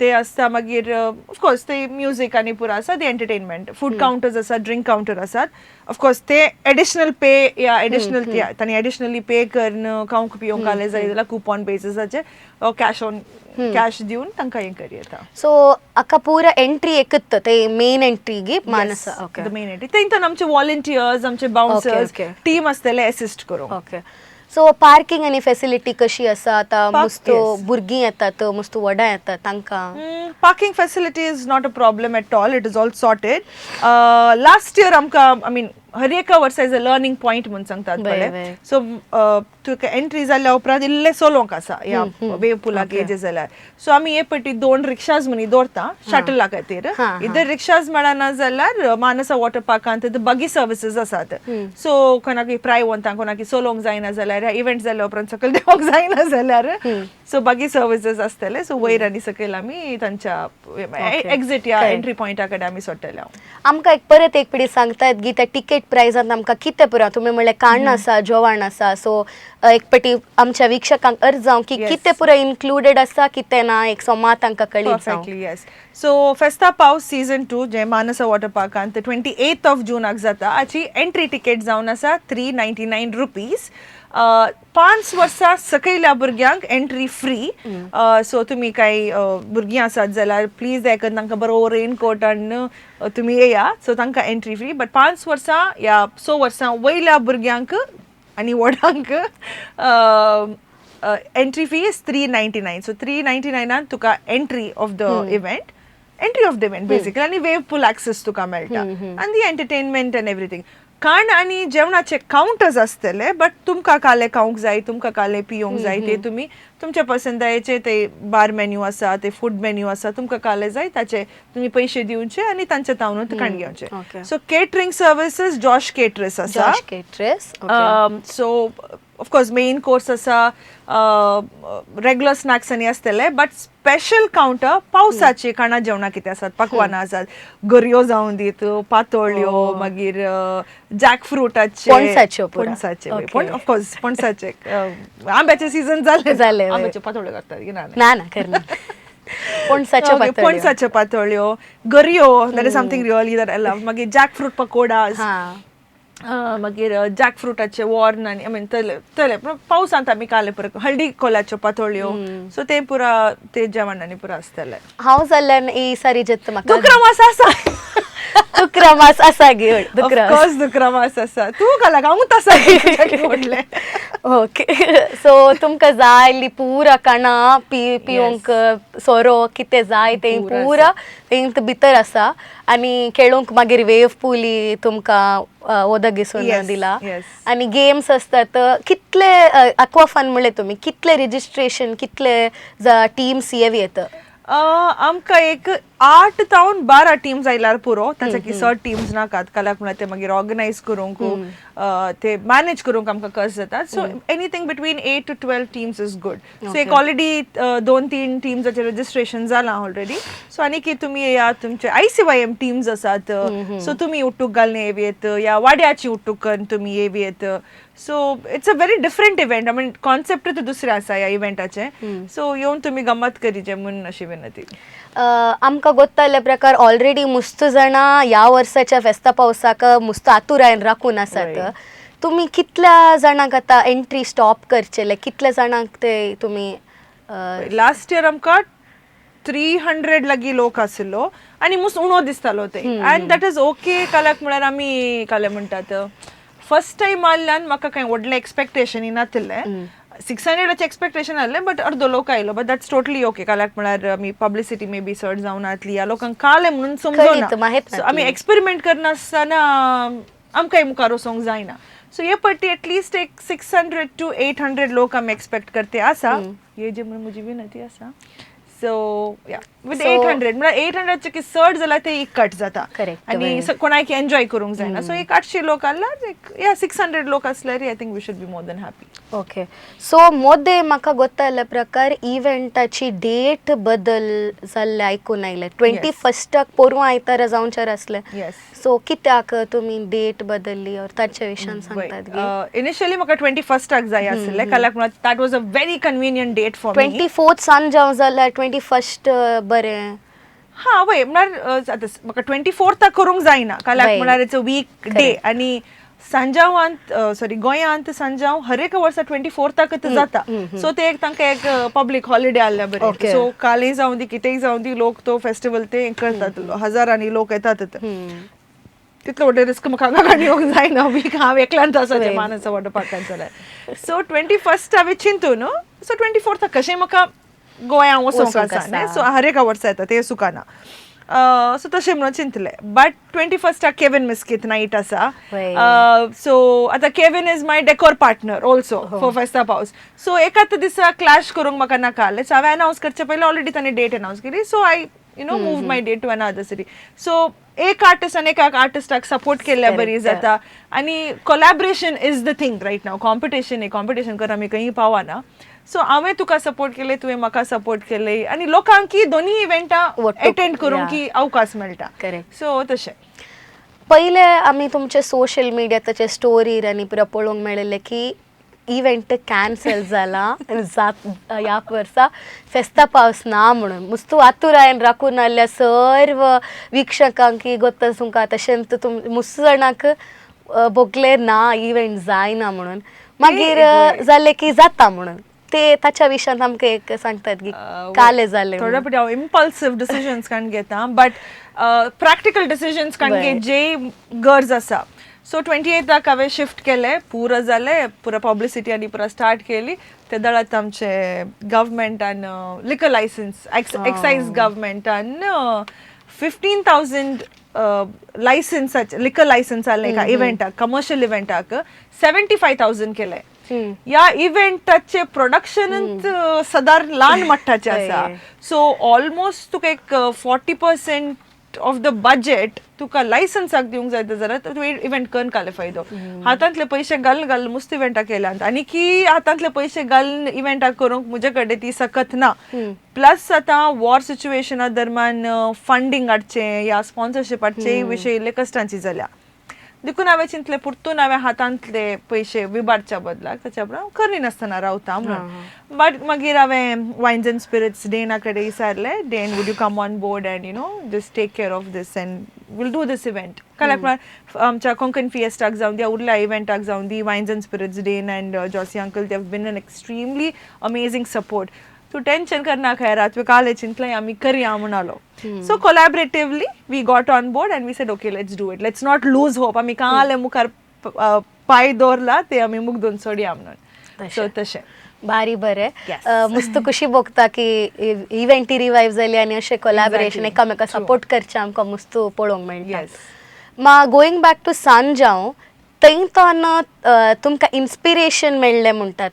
ते आसता. मागीर ऑफकोर्स ते म्युजीक आनी पुरो आसा, ते एंटरटेनमेंट, फूड कावंटर्स आसात, ड्रिंक कावंटर आसात. ऑफकोर्स ते एडिशनल पे या एडिशनल तांणी एडिशनली पे करून खावंक पिवंक आले जाय जाल्यार कुपॉन बेसिसाचेर, कॅश ऑन कॅश दिवन तांकां हें करयेता. सो अक्का पूरा एंट्री एकत ते मेन एंट्री गी मानसा? Okay. The main entry. थंय आमचे वॉलंटियर्स, आमचे बाउन्सर्स टीम आसतले एसिस्ट करूंक. ओके, सो पार्किंग आनी फॅसिलिटी कशी आसा आतां? मुस्तो भुरगीं येतात, मुस्तो व्हडां येतात तांकां. Parking facility is not a problem at all. It is all sorted. Last year आमकां, I mean, हर एका वर्सा is a learning point म्हूण सांगतात पळय. सो तुका एंट्री जाल्या उपरांत इल्लें चलोवंक आसा ह्या वेव पुलाक येयचे जाल्यार. सो आमी हे पटी दोन रिक्षाज म्हणी दवरता शटला खातीर. इधर रिक्षाज मेळना जाल्यार मानसा वॉटर पार्कांत बगी सर्विसीस आसात. सो कोणाक प्राय वता, कोणाक चलोवंक जायना जाल्यार, इव्हेंट जाल्या उपरांत सकयल देंवोंक जायना जाल्यार, सो बगी सर्विसीस आसतले. सो वयर आनी सकयल आमी तांच्या एक्झिट या एंट्री पॉयंटा कडेन आमी सोडटले. आमकां एक परत एक पिडी सांगतात की त्या तिकेट प्रायजांत आमकां कितें पुरो? तुमी म्हणलें काण्ण आसा, जेवण आसा. सो एक पटी आमच्या वीक्षकांक अर्ज जावं की कितें पुरो इन्क्लुडेड आसा, कितें ना, एक सोमा तांकां कळीत जावं. परफेक्टली, येस. सो फेस्ता पावस सीझन 2 जे मानसा वॉटर पार्कांत 28 ऑफ जूनाक जाता, हाची एंट्री तिकेट जावन आसा ₹399. 5 वर्सां सकयल्या भुरग्यांक एंट्री फ्री. सो तुमी कांय भुरगीं आसात जाल्यार प्लीज दयाकरून तांकां बरो रेनकोट हाडून तुमी येया. सो तांकां एंट्री फ्री, बट 5 वर्सां या 6 वर्सां वयल्या भुरग्यांक आनी व्हडांक entry fee is 399. So 399 naan तुका entry of the event basically आनी वेव पूल एक्सेस तुका मेळटा आनी दी एंटरटेनमेंट एंड एवरीथींग. खाण आनी जेवणाचे कावंटर्स आसतले, बट तुमकां काले खावंक जाय, तुमकां काले पिवंक जाय, ते तुमी तुमच्या पसंदायेचे ते बार मेन्यू आसा, ते फूड मेन्यू आसा, तुमकां काले जाय ताचे तुमी पयशे दिवचे आनी तांच्या तावनून खाण घेवचे. So catering services Josh caterers आसा. Josh caterers. So of course main course आसा, रेगुलर स्नॅक्स आनी आसतले, बट स्पेशल कावंटर पावसाची खाणां जेवणां कितें आसात, पकवानां आसात, गरयो जावन दीत, पातोळ्यो, मागीर जॅक फ्रुटाचे. पणसाच्यो पुरा. पणसाचे, पण ऑफकोर्स पणसाचे, आंब्याचे सीझन जाले. जाले, वय. आंब्याच्यो पातोळ्यो करतात की ना? ना ना, करना. पणसाच्यो पातोळ्यो. पणसाच्यो पातोळ्यो, गरयो, that is something really that I love. मागीर जॅक फ्रूट पकोडास, मागीर जॅक फ्रुटाचे वॉर्न आनी I mean तले तले पण पावसांत आमी काले पुरा हळदी कोल्याच्यो पातोळ्यो. सो ते पुरा ते जेवण आनी पुरा आसतले. हांव जाल्ल्यान ही सारी जेत्त म्हाका दुकरा मास आसा. तुकरा. दुकरा मास आसा गे दुकरा. ऑफकोर्स दुकरा मास आसा. तूं घाला हांवूच आसा म्हणलें. ओके, सो तुमकां जाय आसली पुरा खाणां पिवंक सोरो कितें जाय तें पुरा पुरा तें भितर आसा. आनी खेळूंक मागीर वेव पुली तुमकां उदक घेसून दिला. आनी गेम्स आसतात कितले. अक्वा फन म्हणले तुमी, कितले रजिस्ट्रेशन, कितले टीम्स येवी येत? आमकां एक 8 जावन 12 टीम्स आयल्यार पुरो. ताच्या की चड टीम्स नाकात, काल्याक म्हणल्यार ते मागीर ऑर्गनायज करूंक, ते मॅनेज करूंक आमकां कष्ट जातात. So anything between 8 to 12 teams is good. So एक ऑलरेडी दोन तीन टीम्साचें रजिस्ट्रेशन जालां ऑलरेडी. सो आनी की तुमी येयात, तुमचे आयसीवायएम टीम्स आसात, सो तुमी उट्टूक घालून येवयेत या वाड्याची उट्टूक करून तुमी येवयेत. So it's a very different event. I mean, concept दुसरें आसा ह्या इव्हेंटाचें. सो येवन तुमी गम्मत करीचे म्हूण अशी विनंती. आमकां गोत्ताल्या प्रकार ऑलरेडी मुस्त जाणां ह्या वर्साच्या फेस्ता पावसाक मुस्त आतुरायन राखून आसात. तुमी कितल्या जाणांक आतां एंट्री स्टॉप करचेले, कितल्या जाणांक ते तुमी लास्ट इयर आमकां 300 लागीं लोक आशिल्लो आनी मुस उणो दिसतालो ते, आनी that is okay. काल्याक म्हळ्यार आमी काले म्हणटात, फर्स्ट टायम आल्ल्यान म्हाका कांय व्हडलें एक्सपेक्टेशन नातिल्लें. 600ाचें एक्सपेक्टेशन आहलें, बट अर्दो लोक आयलो, but that's totally okay. काल्याक म्हळ्यार आमी पब्लिसिटी मे बी चड जावन नातली या लोकांक कालें म्हणून समजूना. कळीत, माहीत So, आमी नातली. एक्सपेरिमेंट करनासतना आमकांय मुखार वचोंक जायना. सो हे पट्टी एटलिस्ट एक 600 to 800 लोक आमी एक्सपेक्ट करते आसा. हे जे म्हणून म्हजी विनंती आसा. सो या विथ 800 म्हळ्यार 800चे की चड जाल्यार ते इकट जाता आनी कोणाक एन्जॉय करूंक जायना. सो एक 800 लोक आसल्यार एक या 600 लोक आसल्यार I think we should be more than happy. Okay, so मोदे म्हाका गोत्ताल्या प्रकार इव्हेंटाची डेट बदल जाल्ले आयकून आयले. 21टाक पोरवां आयतारा जावचेर आसले. येस. सो कित्याक तुमी डेट बदलली और ताच्या विशयान सांगतात गे? इनिशियली म्हाका 21टाक जाय आशिल्लें, काल्याक म्हळ्यार that was a very convenient date for me. 24th सान जावं जाल्यार 21 बरें. हा वय, म्हळ्यार आतां म्हाका 24थाक करूंक जायना, काल्याक म्हळ्यार it's a week day. आनी सांजावांत, सॉरी, गोंयांत सांजाव हर एका वर्सा 24थाकच जाता. सो ते एक तांकां एक पब्लीक हॉलिडे आहल्या बरें. सो कालय जावं दी, कितेंय जावं दी, लोक तो फेस्टिवल ते करतात, हजारांनी लोक येतात. तितलो व्हडलें रिस्क म्हाका हांगा घेवंक जायना वीक हांव एकल्यान आसा तें मानसा वॉटर पार्कान जाल्यार. सो 21 हांवें चिंतून, सो 24थाक कशें म्हाका गोंया वचोंक वचोंक आसा न्ही. आसा. सो हर एका वर्सा येता तें सुकाना, सो तशें म्हणून चिंतलें. बट 21टाक केविन मिस्कीत नायट आसा. सो आतां Kevin is my decor partner also for फेस्ता पावस. सो एकाच दिसा क्लॅश करूंक म्हाका नाका आहलें. सो हांवें अनावन्स करचे पयलीं ऑलरेडी ताणें डेट अनावन्स केली. So I move my date to another city. So एक आर्टिस्ट आनी एका आर्टिस्टाक सपोर्ट केल्ल्या बरी जाता आनी collaboration is the thing right now. Competition न्ही, कॉम्पिटिशन कर आमी खंयी पावना. सो हांवें तुका सपोर्ट केले, तुवें म्हाका सपोर्ट केले आनी लोकांक दोनी इव्हेंटां एटेंड करूंक की अवकाश मेळटा. सो तशें. पयले आमी तुमचे सोशल मिडियाचे स्टोरीर आनी पुरो पळोवंक मेळिल्लें की इव्हेंट कॅन्सल जाला जात, ह्या वर्सा फेस्ता पावस ना म्हणून. मुस्तू आतुरायन राखून आसल्या सर्व वीक्षकांक की गोत्ता तुमकां, तशेंच तुम मुस्त जाणांक भोगलें ना इव्हेंट जायना म्हणून. मागीर जालें की जाता म्हणून. ते ताच्या विशयान आमकां एक सांगतात की काले जालें थोड्या म्हणून. पटी हांव इम्पल्सीव डिसिजन्स काण घेता, बट प्रॅक्टिकल डिसिजन्स काण घे जे गरज आसा. सो 28थाक हांवें शिफ्ट केलें, पुरो जालें, पुरो पब्लिसिटी आनी पुरो स्टार्ट केली. ते दळात आमचे गव्हर्मेंटान लिकर लायसन्स, एक्सायज गव्हर्मेंटान 15,000 लायसन्साचे, लिकर लायसन्स आसलें एका इव्हेंटाक, कमर्शियल इव्हेंटाक 75,000 केलें. ह्या इव्हेंटाचे प्रोडक्शनूच सदार ल्हान मट्टाचें आसा. सो ऑलमोस्ट तुका एक 40% ऑफ the budget तुका लायसन्साक दिवंक जाय जाल्यार तूं इव्हेंट करून काले फायदो? हातांतले पयशे घालून घालून मुस्त इव्हेंटाक केल्यात आनी की हातांतले पयशे घालून इव्हेंटाक करूंक म्हजे कडेन ती सकत ना. प्लस आतां वॉर सिच्युएशना दरम्यान फंडींग हाडचें या स्पॉन्सरशीप हाडचें विशय इल्ले कश्टांची जाल्या. देखून हांवें चिंतलें, परतून हांवें हातांतले पयशे विबारच्या बदलाक ताच्या बरोबर करिनासतना रावता म्हणून. बट मागीर हांवें वायन्स अँड स्पिरिट्स डेना कडेन विचारलें, "Dane, would you come on board and just take care of this and we'll do this event?" काल्याक म्हळ्यार आमच्या कोंकण फिएस्टाक जावं दी, उरल्या इव्हेंटाक जावं दी, wines and spirits, Dane and Josie uncle, they have been an extremely amazing support. तूं tension करनाका यार, तुवें काले चिंतलें, आमी करया म्हणालो. So collaboratively we got on board and we said, "Okay, let's do it. Let's not lose hope. आमी काले मुखार पांय दवरला ते आमी मुगदून सोडया म्हणून." सो तशें. भारी बरें. Yes. मस्त खुशी भोगता की इव्हेंटी रिवायव जाली आनी अशें कोलॅबरेशन, एकामेका सपोर्ट करचें आमकां मस्त पळोवंक मेळटा. मा गोईंग बॅक टू सांजांव, थंय तो तुमकां इन्स्पिरेशन मेळ्ळें म्हणटात.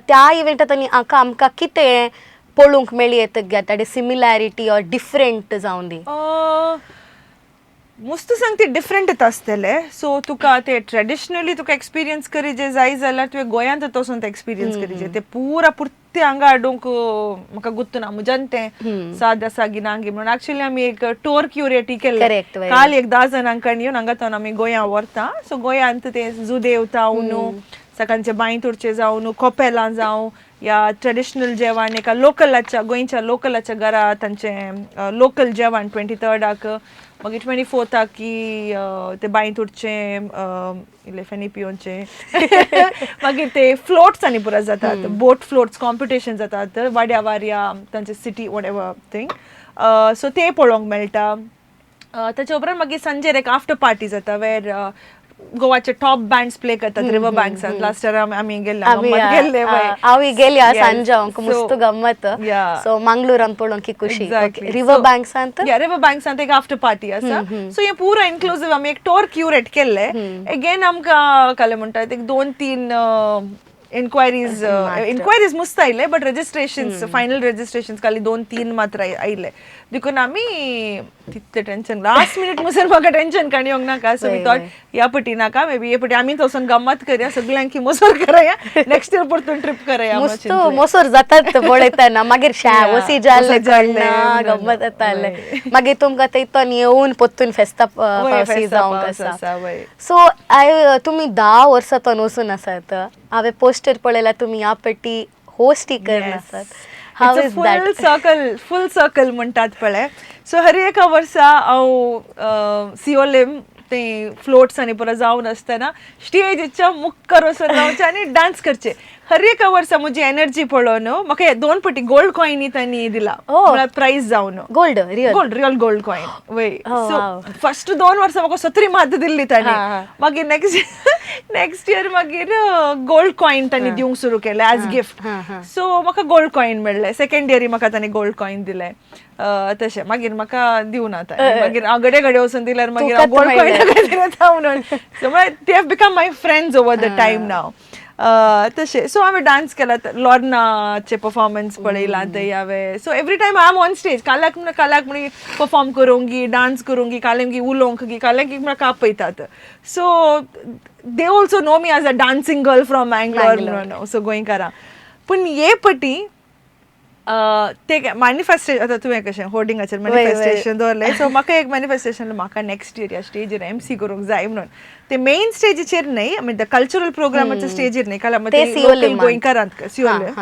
त्या इव्हेंटात आनी हाका आमकां कितें पळोवंक मेळ्ळी येता ताडे सिमिलॅरिटी ऑर डिफरंट जावन दी? मुस्त सांग, ते डिफरंट येता आसतले. सो तुका ते ट्रेडिशनली तुका एक्सपिरियन्स करीजे जाय जाल्यार तुवें गोंयांत वचून ते एक्सपिरियन्स करीजे. ते पुरा पुर्ते हांगा हाडूंक म्हाका गुत्त ना म्हज्यान तें साद आसा गी ना गी म्हणून. एक्चुअली आमी एक टोर क्युरेटी केल्ले. काल एक 10 जाणांक येवन हांगा तो आमी गोंया व्हरता. सो गोंयांत ते जुदेवता न्हू, सकाळचे बांय तुडचे जावं, कोपेलां जावं या ट्रेडिशनल जेवण, एका लोकलाच्या, गोंयच्या लोकलाच्या घरा तांचें लोकल जेवण 23rd, मागीर 24थाक की ते बांय तुडचे, इल्ले फेणी पिवचे, मागीर ते फ्लोट्स आनी पुरा जातात, बोट फ्लोट्स कॉम्पिटिशन जातात वाड्या वाऱ्या तांचे city, what ever thing. So ते पळोवंक मेळटा. ताच्या उपरांत मागीर सांजेर एक आफ्टर पार्टी जाता वेर गोवाचे टॉप बँड्स प्ले करतात रिवर बँक्सात. लास्ट इयर आमी गेल्ले. आमी गम्मत गेल्ले. हांव गेली सांजांक, मस्त गम्मत. सो मंगळूरान पळोवंक की खुशी रिवर बँक्सांत. या, रिवर बँक्सांत एक आफ्टर पार्टी आसा. सो हे पुरो इन्क्लुसिव आमी एक टोर क्युरेट केल्ले. अगेन आमकां काले म्हणटात, एक दोन तीन इन्क्वायरीज, इन्क्वायरीज मस्त आयले, बट रजिस्ट्रेशन, फायनल रजिस्ट्रेशन खाली दोन तीन मात्र आयले. देखून आमी तितले टेन्शन, लास्ट मिनिट मुसर म्हाका टेन्शन काणी येवंक नाका. सो we thought ह्या पटी नाका, मे बी हे पटी आमी वचून गम्मत करया, सगळ्यांकी मोसोर करया, नेक्स्ट इयर परतून ट्रिप करया. मस्त मोसोर जातात पळयतना. मागीर शा वसी जाल्ले कळना, गम्मत येताले. मागीर तुमकां थंय येवन परतून फेस्ता पावसी जावंक आसा. सो I तुमी 10 वर्सां तो वचून आसात. हांवें पोस्टर पळयला, तुमी ह्या पटी होस्टी करन आसात. How is full circle, full circle म्हणटात पळय. सो हर एका वर्सा हांव सियोलिम ते फ्लोट्स आनी पुरो जावन आसतना स्टेजीच्या मुखार वचून रावचें आनी डान्स करचे. हर एका वर्सा म्हजी एनर्जी पळोवन म्हाका दोन पटी गोल्ड कॉयनी तांणी दिला म्हळ्यार प्रायज जावन. Gold, real? Gold, real gold coin वय. सो फर्स्ट 2 वर्सां म्हाका सत्री मात दिल्ली तांणी. मागीर नेक्स्ट नेक्स्ट इयर मागीर गोल्ड कॉयन तांणी दिवंक सुरू केलें एज गिफ्ट. सो म्हाका गोल्ड कॉयन मेळ्ळें. सेकंड इयरी म्हाका तांणी गोल्ड कॉयन दिलें. तशें मागीर म्हाका दिवना तांणी. मागीर हांव घडये घडये वचून दिल्यार मागीर हांव गोल्ड कॉयन दिता म्हणून. सो म्हळ्यार they have become my friends over the time now. तशें. सो हांवें डान्स केला, लॉर्नाचे परफॉर्मन्स पळयला थंय हांवें. So every time I am on stage, काल्याक म्हणून, काल्याक म्हणून परफॉर्म करूंक गी, डान्स करूंक गी, काल्याक गी उलोवंक गी, काल्याक गी म्हाका आपयतात. So they also know me as a dancing girl from Mangalore म्हणून. सो गोंयकारां पूण हे पटी ते मॅनिफेस्टेशन, आतां तुवें कशें होर्डिंगाचेर मॅनिफेस्टेशन दवरलें, सो म्हाका एक मॅनिफेस्टेशन, म्हाका नेक्स्ट इयर ह्या स्टेजीर एमसी करूंक जाय म्हणून. ते मेन स्टेजीचेर न्हय, I mean the cultural प्रोग्रामाच्या स्टेजीर न्हय, काल लोकल गोंयकारांत सियोले,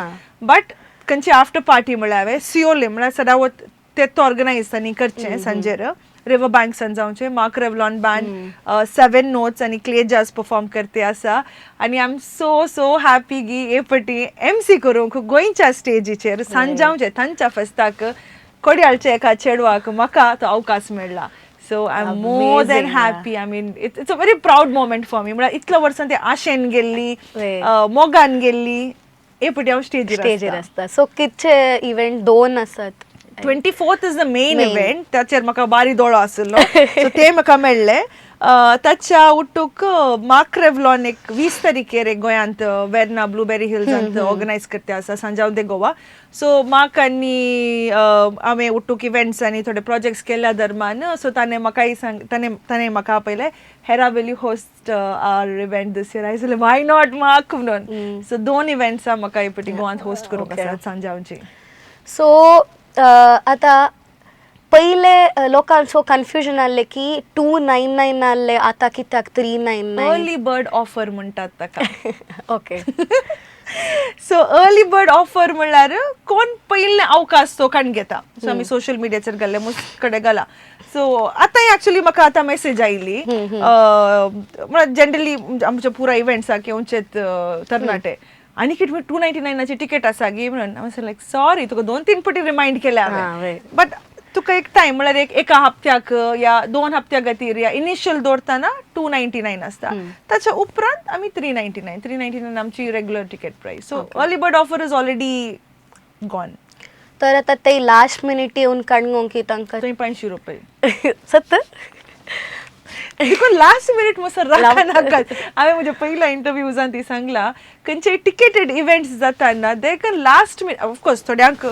बट खंयची आफ्टर पार्टी म्हळ्यार हांवें सियोले म्हळ्यार सदांच ते ऑर्गनायज तांणी करचें. सांजेर रिवर बँक्सान जावचें, mark Revlon band, seven notes आनी क्ले जाज परफॉर्म करते आसा. आनी I am so so happy की हे पटी एम सी करूंक गोंयच्या स्टेजीचेर सांजावचें तांच्या फेस्ताक कोडयाळच्या एका चेडवाक म्हाका तो अवकाश मेळ्ळा. So I am more than happy. I mean, it's a very proud moment for me. म्हळ्यार इतल्या वर्सां ते आशेन गेल्ली, मोगान गेल्ली, हे पटी हांव स्टेजीर. स्टेजीर आसता. सो कितचे इव्हेंट, दोन आसात? 24th is the main event. ताचेर म्हाका बारी दोळो आशिल्लो, सो ते म्हाका मेळ्ळे. ताच्या उट्टूक मार्क रेवलॉन एक 20 तारखेर एक गोंयांत वेर्ना ब्लुबेरी हिल्सांत ऑर्गनायज करते आसा सांजाव दे गोवा. सो मार्क आनी हांवें उट्टूक इव्हेंट्स आनी थोडे प्रोजेक्ट्स केल्या दरम्यान, सो ताणें म्हाकाय सांग, ताणें ताणें म्हाका आपयलें, "Hera, will you host our event this year?" I said, "Why not, Mark?" म्हणून. सो दोन इव्हेंट्स म्हाका हे पटी गोवांत होस्ट करूंक आसा सांजावची. सो आतां पयले लोकांक सो कन्फ्युजन आहलें की 299 आहले, आतां कित्याक 399? अर्ली बर्ड ऑफर म्हणटात ताका. सो अर्ली बर्ड ऑफर म्हणल्यार कोण पयले अवकाश तो काण घेता. सो आमी सोशल मिडियाचेर गेल्ले, मुस्त कडेन गेला. सो आतां एक्चुअली म्हाका आतां मेसेज आयली, म्हळ्यार जनरली आमचे पुरा इव्हेंट्साक येवचेत तरणाटे. आनी कितें 299 नाची टिकेट आसा गी म्हणून. हांव लायक, सॉरी, तुका दोन तीन पटी रिमायंड केल्या हांवें. बट तुका एक टायम म्हळ्यार एक एका हप्त्याक या 2 हप्त्या खातीर या इनिशियल दवरतना 299 आसता. ताच्या उपरांत आमी 399, 399 आमची regular ticket price. So early bird offer is already gone. तर आता ते लास्ट मिनिट येवन काडूंक की तांकां थंय 500 रुपये. सत्तर. देखून लास्ट मिनिट मसर राखा नाकात. हांवें म्हज्या पयल्या इंटरव्यूजान ती सांगला, खंयचे टिकेटेड इव्हेंट्स जाता देखून लास्ट मिनिट, ऑफकोर्स थोड्यांक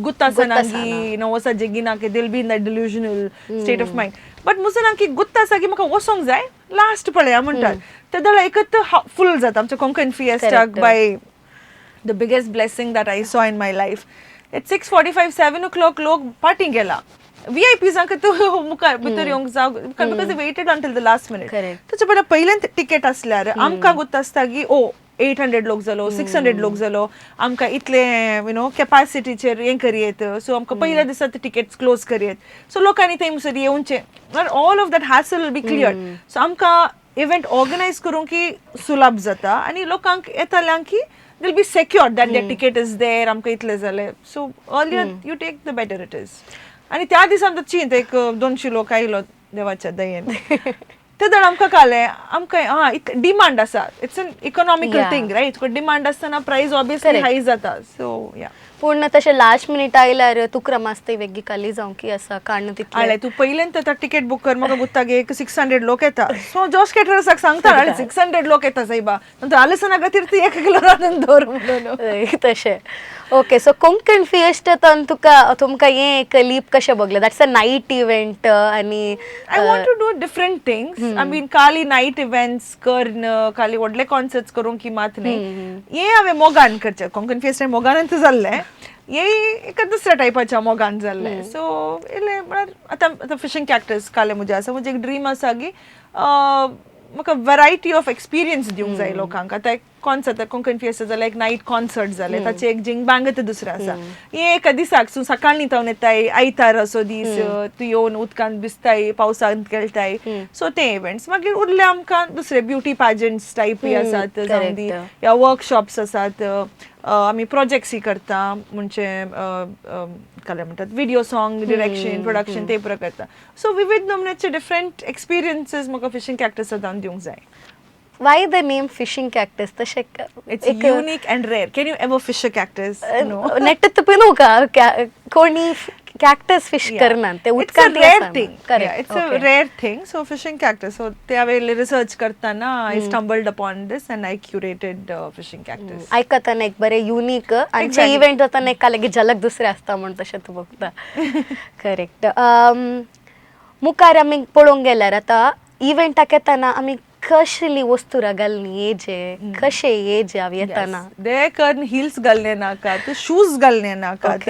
गुत्त आसना की नो वचा जेगिना की they'll be in the delusional state of mind, but मुसना की गुत्त आसा की म्हाका वचोंक जाय, लास्ट पळया म्हणटात, ते दळ एकत फूल जाता. आमच्या Konkan फिएस्टाक, by the biggest blessing that I saw in my life, at 6:45, 7 o'clock लोक पाटी गेला. व्ही I पीजांक मुखार भितर येवंक जावं because waited until the last minute. ताच्या पयलीं पयल्यान टिकेट आसल्यार आमकां गुत्त आसता की ओ, 800 लोक जालो, 600 लोक जालो, आमकां इतले you know कॅपासिटीचेर हें करयेत, सो आमकां पयल्या दिसा टिकेट्स क्लोज करयेत, सो लोकांनी थंयसर येवचें, all of that hassle be clear. So आमकां इव्हेंट ऑर्गनायज करूंक की सुलभ जाता आनी लोकांक येताल्यांक की they'll be secure that their ticket is there. आमकां इतलें जालें. So earlier you take, the better it is. आनी त्या दिसा आमकां चिंत एक 200 लोक आयलो देवाच्या दयेन. ते दळ आमकां कळ्ळें आमकां हा डिमांड आसा. It's an economical thing, right? तुका डिमांड आसतना प्रायस ऑबियसली हाय जाता. सो या. पूण तशें लास्ट मिनिट आयल्यार तुकरा मास्ते वेगळी खाली जावं की आसा काडून तितलें. आळे तूं पयल्यान आतां टिकेट बूक कर. म्हाका गुत्ता गे एक 600 लोक येता. सो जोश केटरर्साक सांगता, 600 लोक येता सायबा, नंतर आलिसना खातीर ती एक किलो रांदून दवर म्हणून. हय, तशें. ओके, सो कोंकण फिएस्टान तुका तुमकां हें एक लीप कशें भोगलें? That's a night event आनी I want to do different things. I mean, खाली नायट इव्हेंट्स करून, खाली व्हडले कॉन्सर्ट्स करूंक की मात न्ही. हे हांवें मोगान करचें. कोंकण फिएस्टा मोगानच जाल्लें, हे एका दुसऱ्या टायपाच्या मोगान जाल्लें. सो इल्लें म्हळ्यार आतां आतां फिशींग कॅक्टस काले म्हजें आसा. म्हजें एक ड्रीम आसा की म्हाका वरायटी ऑफ एक्सपिरियन्स दिवंक जाय लोकांक. आतां एक कॉन्सर्ट, कोंकण फिएस्टा जाल्यार एक नायट कॉन्सर्ट जालें, ताचें एक जिंग बांगत दुसरें आसा. हें एका दिसाक तूं सकाळीं तावन येताय, आयतार असो दीस, तूं येवन उदकांत भिजताय, पावसांत खेळटाय. सो ते इव्हेंट्स. मागीर उरले आमकां दुसरे ब्युटी पाजंट्स टायपय आसात जावं दी या वर्कशॉप्स आसात. आमी प्रोजेक्ट्सूय करता, म्हणजे काय म्हणटात, विडियो सॉंग डिरेक्शन, प्रोडक्शन ते पुरो करता. सो विविध नमुन्याचे डिफरंट एक्सपिरियन्सीस म्हाका फिशींग कॅक्टसांत दिवंक जाय. Why the name Fishing Cactus तशें? It's unique and rare. Can you ever fish a cactus? No. नेट पिनू का कोणी कॅक्टस फिश करना ते. It's a rare thing. Yeah, it's a rare thing. So fishing cactus. So ते हांवें research करताना I stumbled upon this and I curated Fishing Cactus. आयकतना एक बरें unique आनी इव्हेंट जाताना एका लगीत झलक दुसरें आसता म्हण तशें तूं बघता. करेक्ट. मुखार आमी पळोवंक गेल्यार आतां इव्हेंटाक येताना आमी कसली वस्तुरां घालनी येजे, कशें येजे हांव येताना? दे करून हिल्स घालणे नाकात, शूज घालणे नाकात.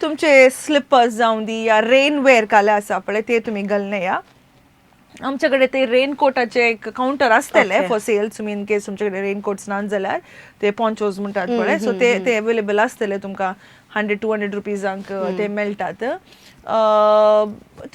तुमचे स्लिपर्स जावं दी या रेन वेअर काले आसा पळय, ते तुमी घालणे. या आमच्याकडे ते रेनकोटाचे एक काउंटर आसतले फॉर सेल्स. तुमी इन केस तुमचे कडेन रेनकोट्स ना जाल्यार ते पॉन्चोज म्हणटात पळय, सो ते ते अवेलेबल आसतले तुमकां. 100 200 रुपीजांक ते मेळटात.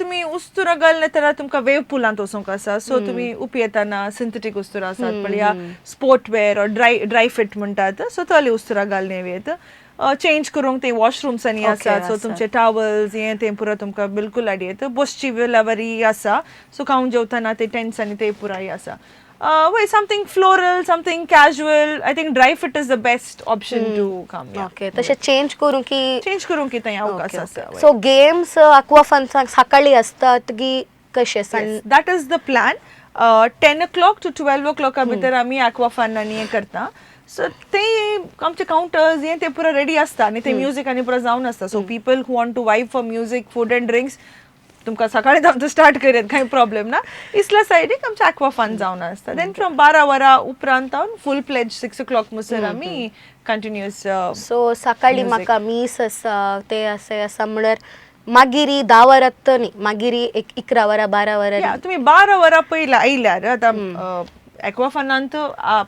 तुमी उस्तुरां घालले जाल्यार तुमकां वेव पुलांत वचूंक आसा. सो तुमी उपयेताना सिंथेटीक उस्तुरां आसात पळय या sport wear or dry fit म्हणटात, सो तसली उस्तुरां घालून येत. चेंज करूंक ते वॉशरूम्सांनी आसात. सो तुमचे टावल्स हें तें पुरो तुमकां बिलकुल हाडी येता. बसची वेळावरी आसा, सो खावन जेवताना ते टेंट्स आनी ते पुराय आसा. वय, something floral, something casual. I think dry fit is the best option to come. Okay, तशें चेंज करूं की चेंज करूंक की थंय अवकाश आसा, वय. सो गेम्स अक्वा फन्सांक सकाळी असतात की कशे? That is the plan. 10 o'clock to 12 o'clock भितर आमी aqua fun आनी हें करता. सो ते आमचे काउंटर्स हें ते पुरो रेडी आसता आनी ते म्युजीक आनी पुरो जावन आसता. So people who want to vibe for music, food and drinks, तुमकां सकाळीं आमचो स्टार्ट करयात, कांय प्रॉब्लेम ना. इसल्या सायडीक आमचे एक्वा फन जावन आसता. Then from 12 वरां उपरांत फूल फ्लेज 6 ओ क्लॉक मुसर आमी कंटिन्युअस. सो सकाळी म्हाका मीस आसा, ते आसा आसा म्हळ्यार मागीर 10 वरां तर न्ही, मागीर एक 11 वरां, 12 वरां. या, तुमी 12 वरां पयलीं आयल्यार आतां एक्वाफनांत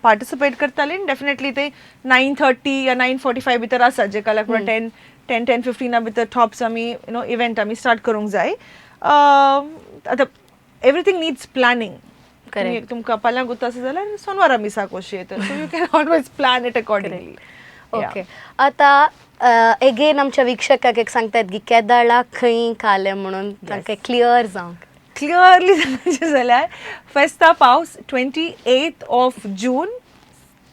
पार्टिसिपेट करताली डेफिनेटली ते 9:30 या 9:45 भितर आसा, जेका लागून 10 10:15 भितर टॉप्स आमी you know event आमी स्टार्ट करूंक जाय. आतां एवरीथींग नीड्स प्लॅनिंग. Correct. तुमकां फाल्यां गुत्ता आसा जाल्यार सोनवारा मिसाक वचूं येता, so you can always plan it accordingly. Okay, आता एगेन आमच्या वीक्षकाक एक सांगतात की केदाळा खंय काले म्हणून तांकां क्लियर जावंक. क्लियरली सांगचें जाल्यार फेस्ता पावस 28 ऑफ जून,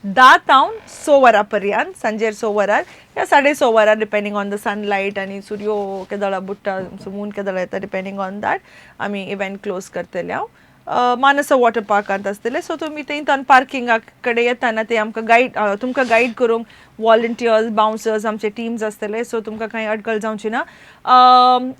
10 तावन 6 वरां पर्यंत, सांजेर 6 वरार या 6:30 वरार, डिपेंडींग ऑन the sunlight आनी सुर्यो केदोळा बुडटा, मून केदोळा येता, डिपेंडींग ऑन that आमी इव्हेंट क्लोज करतले. हांव मानसा वॉटर पार्कांत आसतले. सो तुमी थंय पार्किंगा कडेन येताना ते आमकां गायड, तुमकां गायड करूंक वॉलंटियर्स, बाउन्सर्स, आमचे टिम्स आसतले. सो तुमकां कांय अडकल जावची ना.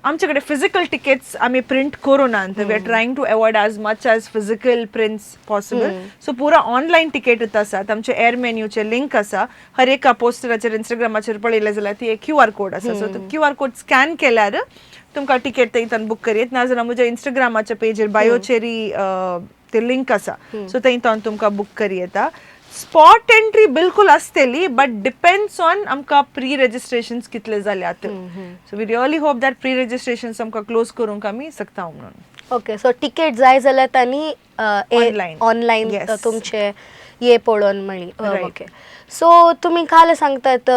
आमचे कडेन फिजिकल टिकेट्स आमी print करूना. We are trying to avoid as much as physical prints possible, so पुरा ऑनलायन टिकेटूच आसात. आमचे एअर मेन्यूचे लिंक आसा. हर एका पोस्टराचेर, इंस्टाग्रामाचेर पळयलें जाल्यार ती एक क्यू आर कोड आसा. So Q R code scan केल्यार तुमकां टिकेट थंयच्यान बूक करयेत. नाजाल्यार म्हज्या इंस्टाग्रामाच्या पेजीर बायोचेरी ते लिंक आसा, सो थंयच्यान तुमकां बूक करी येता. स्पॉट एंट्री बिलकुल आसतली, बट डिपेंड्स ऑन आमकां प्री रजिस्ट्रेशन कितले जाल्यात. So we really hope that pre registration आमकां क्लोज करूंक आमी शकता म्हणून. ओके, सो तिकेट जाय जाल्यार तांणी Online. Online तुमचे हे पळोवन मेळ्ळी. ओके, सो तुमी काल सांगतात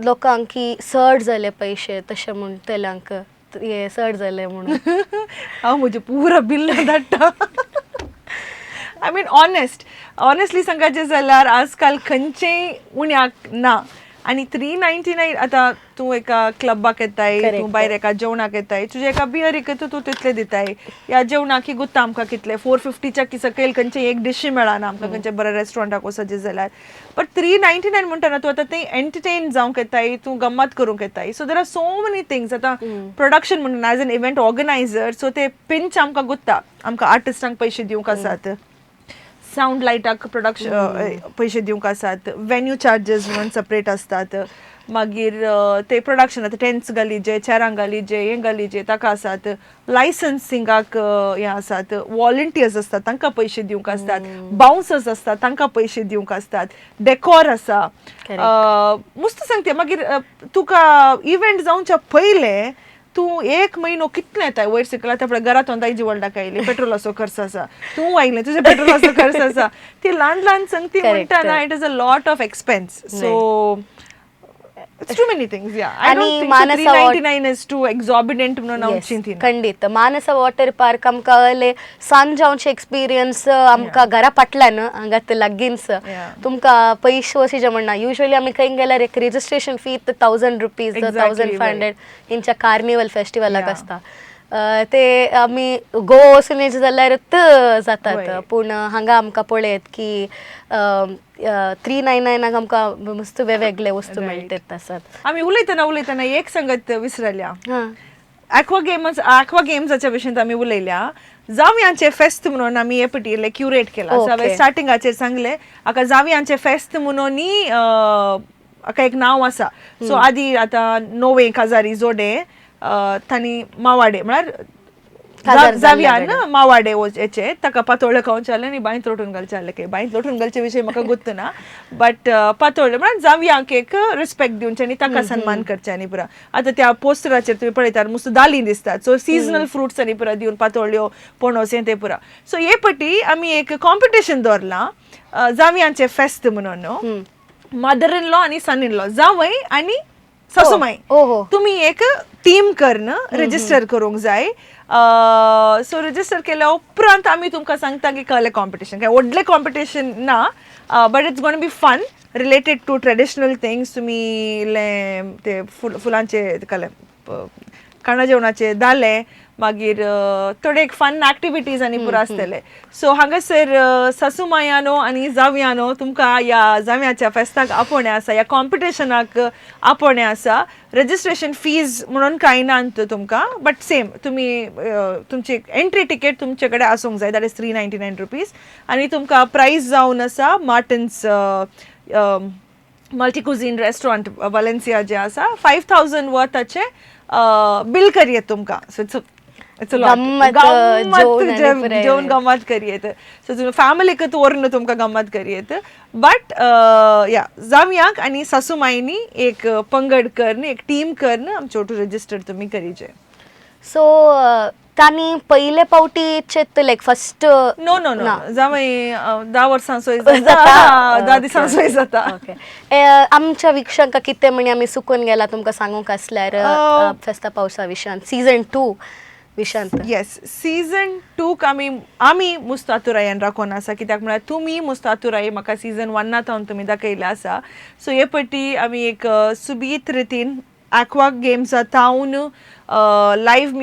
लोकांक की चड जाले पयशे, तशें म्हणटल्यांक हे चड जाले म्हणून. हांव म्हजें पुरा बिल धाडटा. I mean, honestly सांगाचें जाल्यार आजकाल खंयचेय उण्याक ना आनी 399. आतां तूं एका क्लबाक येताय, तूं भायर एका जेवणाक येताय, तुजे एका बियरीक तूं तितले दिताय. ह्या जेवणाक गुत्ता आमकां कितले 450च्या की सकयल खंयचे एक डिशूय मेळना आमकां खंयच्या बऱ्या रेस्टॉरंटाक वचपाचें जाल्यार. बट 399 म्हणटा तूं आतां थंय एंटरटेन जावंक येताय, तूं गम्मत करूंक येताय. So there are so many things. आतां प्रोडक्शन म्हणून, as an event organizer, so ते पिंच आमकां गुत्ता. आमकां आर्टिस्टांक पयशे दिवंक आसात, सावंड लायटाक प्रोडक्शन पयशे दिवंक आसात, वेन्यू चार्जीस म्हणून सेपरेट आसतात. मागीर ते प्रोडक्शन, आतां टेंट्स घालीजे, चेरां घालीजे, हें घालीजे, ताका आसात, लायसन्सिंगाक हें आसात, वॉलंटियर्स आसतात तांकां पयशे दिवंक आसतात, बाउन्सर्स आसतात तांकां पयशे दिवंक आसतात, डेकोर आसा. मस्त सांगते. मागीर तुका इव्हेंट जावच्या पयलें तूं एक म्हयनो कितलें येता वयर सकयल. आतां पळय, घरांत दायजी वल्डाक आयली, पेट्रोलाचो खर्च आसा. तूं आयलें, तुजें पेट्रोलाचो खर्च आसा. ती ल्हान ल्हान संगती म्हणटा ना, it is a lot of expense, so it's too many things, yeah. I आनी don't Manasa think 399 is too exorbitant म्हणून हांव चिंतिना. खंडीत. मानसा वॉटर पार्क आमकां अले सांजावचे एक्सपिरियन्स आमकां घरा फाटल्यान हांगा ते लागींच. तुमकां पयशे वचचे म्हणना. युजली आमी खंय गेल्यार एक registration fee ₹1000, 1500 हेंच्या कार्निवल फेस्टिवलाक आसता. ते आमी गोवा वचून येयचे जाल्यार जातात. पूण हांगा आमकां पळयत की 399नाक आमकां मस्त वेगवेगळे वस्तू मेळटात आसात. आमी उलयतना उलयतना एक संगत विसरल्या. हां. एक्वा गेम्स, एक्वा गेम्साच्या विशयांत आमी उलयल्या. जावयांचे फेस्त म्हणून आमी हे पटी क्युरेट केला. सो हांवें स्टार्टिंगाचेर सांगलें हाका जावयांचे फेस्त म्हणून हाका एक नांव आसा. सो आदी आतां नवे काजारी जोडे तांणी मावाडे म्हळ्यार काजार जावयान जाल्ल्या. मावाडे हेचे ताका पातोळ्यो खावचें आसलें आनी बांयत लोटून घालचें आसलें. की बांयत लोटून घालचे विशय म्हाका गोत्त ना, बट पातोळ्यो म्हळ्यार जावयांक एक रिस्पेक्ट दिवचें आनी ताका सन्मान करचें. आनी पुरा आतां त्या पोस्टराचेर तुमी पळयतात, मस्त दाली दिसतात. सो सिजनल फ्रुट्स आनी पुरा दिवन, पातोळ्यो, पणस, हें तें पुरा. सो हे पटी आमी एक कॉम्पिटिशन दवरलां, जावयांचें फेस्त म्हणून. मदर इन लॉ आनी सन इन लॉ, जावय आनी सासूमाय, तुमी एक टीम करन रजिस्टर करूंक जाय. सो रजिस्टर केल्या उपरांत आमी तुमकां सांगता की कहलें कॉम्पिटिशन. काय व्हडलें कॉम्पिटिशन ना, but it's gonna be fun, related to traditional things. तुमी इल्लें ते फुलांचे कहलें खाणा जेवणाचे दाले, मागीर थोडे एक फन एक्टिविटीज आनी पुरा आसतले. सो हांगासर सासूमायानो आनी जावयानो, तुमकां ह्या जावयाच्या फेस्ताक आपोवणें आसा, ह्या कॉम्पिटिशनाक आपोवणें आसा. रजिस्ट्रेशन फीज म्हणून कांय ना तुमकां, बट सेम तुमी तुमची एंट्री टिकेट तुमचे कडेन आसूंक जाय, that is ₹399. आनी तुमकां प्रायज जावन आसा Martin's multi cuisine restaurant Valencia जे आसा, 5000 वर्थाचे बिल करयेत तुमकां. सो it's गम्मत, जेवण आनी पुराय. जेवण गम्मत करयेत. सो तुमी फॅमिलीक व्हरून तुमकां गम्मत करयेत. बट या, जावयांक आनी सासूमायनी एक पंगड करन, एक टीम करन आमचे ओटू रजिस्टर तुमी करीजे. सो तांणी पयले पावटी चेत लायक फस्ट? नो नो नो, जावं 10 वर्सां सोय जाता, 10 दिसां सोय जाता. ओके, आमच्या वीक्षकांक कितें म्हणी आमी चुकून गेला तुमकां सांगूंक आसल्यार फेस्ता पावसा विशयान, सीझन 2 विशयांत? येस, सीझन 2क आमी मुस्तातुरायन राखून आसा, कित्याक म्हळ्यार तुमी मुस्तातुराय म्हाका सीझन 1ना थावन तुमी दाखयल्लें आसा. सो हे पटी आमी एक सुबीत रितीन एक्वा गेम्सा थावन लायव्ह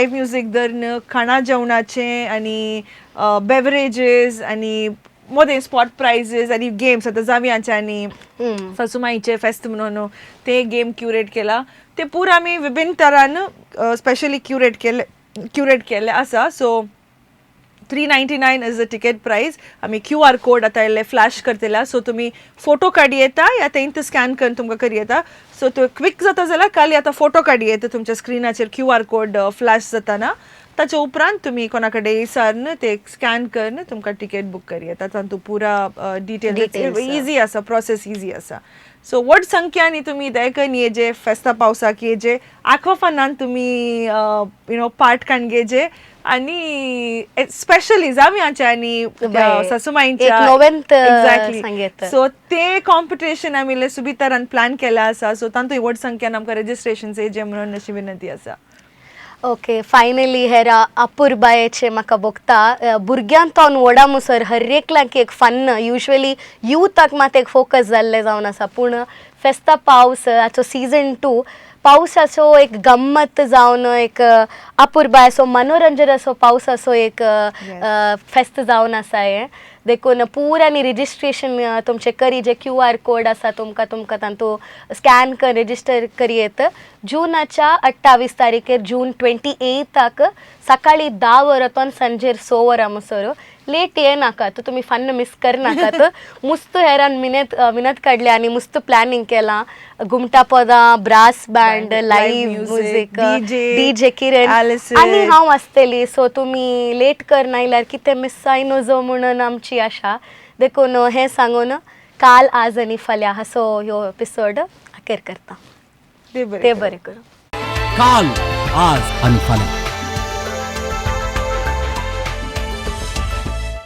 म्युजीक धरून खाणा जेवणाचें आनी बेवरेजीस आनी मोदें स्पॉट प्रायजीस आनी गेम्स. आतां जावयांचे आनी सासुमाईचे फेस्त म्हणून ते गेम क्युरेट केला. ते पुरा आमी विभिन्न तरान स्पेशली क्युरेट केल्ले आसा. So 399 is the ticket price. आमी क्यू आर कोड आतां इल्ले फ्लॅश करतले, सो तुमी फोटो काडी येता या तेंत स्कॅन करून तुमकां करी येता. सो त्यो क्विक जाता जाल्यार खाली आतां फोटो काडी येता तुमच्या स्क्रिनाचेर क्यू आर कोड फ्लॅश जाताना. ताच्या उपरांत तुमी कोणा कडेन विचारून ते स्कॅन करून तुमकां टिकेट बूक करी येता. तातूंत पुरा details, details easy आसा, प्रोसेस इजी आसा. सो व्हड संख्यानी तुमी देखून येजे, फेस्ता पावसाक येजे, आक्वाफनान तुमी you know part काण घेजे आनी स्पेशली जावयांच्या आनी सासुमाईंच्या. एक नोवेंत, एक्झॅक्टली. सांगेत. सो ते कॉम्पिटिशन आमी इल्ले सुबीतारान प्लॅन केला आसा. सो तांतूय व्हड संख्यान आमकां रजिस्ट्रेशन येजे म्हणून अशी विनंती आसा. ओके, फायनली हेरा अपुरबायेचे म्हाका भोगता, भुरग्यां तावन व्हडा मुसर हर एकल्याक एक फन. युजली युथाक मात एक फोकस जाल्लें जावन आसा, पूण फेस्ता पावस हाचो सीझन 2 पावसाचो एक गम्मत जावन एक अपुरबायेचो मनोरंजनाचो पावसाचो एक फेस्त जावन आसा हें. देखून पुरांनी रजिस्ट्रेशन तुमचें करी. जे क्यू आर कोड आसा तुमकां तातूंत स्कॅन कर रजिस्टर करी येत. जुनाच्या 28 तारखेर, जून 28ताक सकाळी 10 वरां संजेर 6 वरां मुसर. लेट येनाकात, तुमी फन मिस करनाकात. मुस्त हेरान मिनत मिनत काडले आनी मुस्त प्लॅनिंग केलां. घुमटा पदां, brass band, live music, DJ, DJ किरण Allison. आनी हांव आसतली. सो तुमी लेट कर नायल्यार कितें मिस जायनो म्हणून आमची आशा. देखून हें सांगून काल, आज आनी फाल्यां हाचो ह्यो एपिसोड अखेर करता. ते बरें ते करूं. बरें करूं. काल, आज आणि फाल्यां.